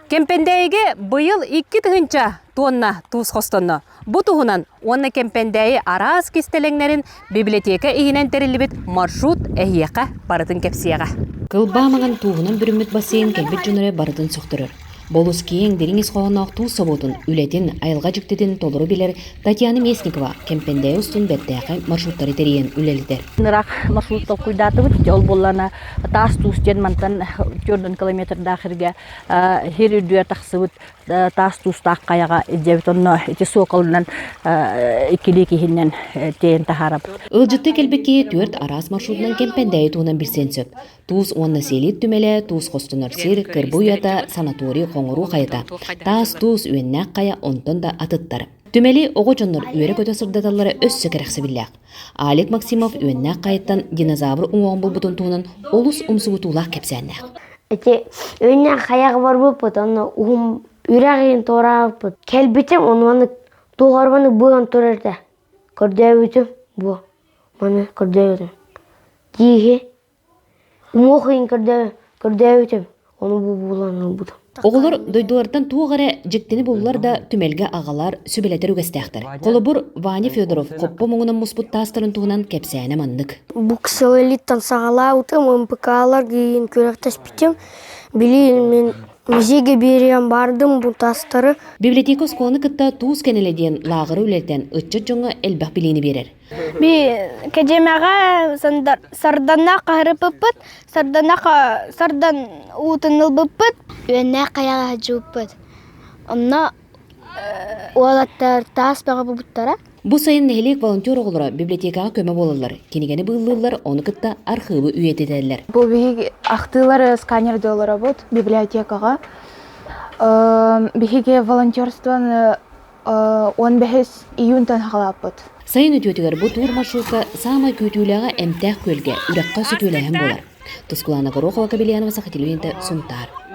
Кэмпэндээйигэ быйыл 2000 тонна туус хостонно. Бу туһунан уонна Кэмпэндээйи араас кистэлэҥнэрин библиотека иһинэн тэриллибит маршрут эһиэхэ барытын кэпсиэҕэ. Кылбаа маҥан тууһунан бүрүммүт бассейн кэлбит дьон эрэ барытын сөхтөрөр. Болус киэҥ, дириҥ ис хоһоонноох туус собуотун үлэтин, айылҕа дьиктитин толору билэр Татьяна Местникова Кэмпэндээйи устун бэртээхэй маршруттары тэрийэн үлэлэтэр. Ыраах маршрут толкуйдаатыбыт. Ол буоллаҕына таас туус диэн мантан 4 километрдаах сиргэ сир үрдүгэр тахсыбыт таас туустаах хайаҕа илдьэбит. Онно ити суокалынан иккилии киһинэн тиэйэн таһаарабыт. Ыалдьыттыы кэлбит киһи түөрт араас маршрутунан Кэмпэндээйи туһунан билсиэн сөп. Туус уонна сиэлиит түмэлэ, туус хостонор сир, кырбый уйата, санаторий, хоҥоруу хайата, таас туус, үөннээх хайа, онтон да атыттар. Түмэли оҕо дьоннор үөрэ-көтө сырдаталлара өссө кэрэхсэбиллээх. Алик Максимов үөннээх хайаттан динозавр уҥуоҕун булбутун туһунан олус умсугутуулаах кэпсээннээх. Ити үөннээх хайаҕа барбыппыт, онно уһун үрэх иһин туораабыппыт. Кэлбитим, онуону туоҕарбаны быан турар этэ. Көрдөөбүтүм, бу маны көрдөөбүтүм. Тииһи Уҥуох ыйын көрдөөбүтүм, ону бу булан ылбытым. Оҕолор дойдуларыттан туох эрэ дьиктини буллар да түмэлгэ аҕалар, сүбэлэтэр үгэстээхтэр. Холобур, Ваня Федоров хоппо муҥунан муспут таастарын туһунан кэпсээнэ маннык. Буксалалиттан саҕалаабытым, МПК-лар киин күрэхтэспитим. Билигин мин музейга биэриэн бардым бу таастары. Библиотека оскуоланы кытта Туус кэнэлэ диэн лааҕыры үлэлэтэн ыччат дьоҥҥо элбэх билиини биэрэр. Би кэдьэмэҕэ сарданнаах хаһырыппыппыт, сарданах сардан уутун ылбыппыт. Үөннээх хайаҕа сылдьыбыппыт. Онно уолаттар таас бөҕө булбуттара. Бу сайын нэһилиэк волонтер оҕолоро библиотекаҕа көмө буолаллар, кинигэни быыллыыллар, ону кытта архыыбы үйэтитэллэр. Бу биһиги ахтыылары сканердыы олоробут библиотекаҕа. Биһиги волонтерствоны 15 июньтан саҕалаабыт. Сайын үтүөтүгэр бу туур маршрутка саамай күүтүүлээҕэ эмтээх күөлгэ, үрэххэ сөтүөлээһин буолар. Тускулаана Горохова, Кабельянова, Саха телевидениета, Сунтаар.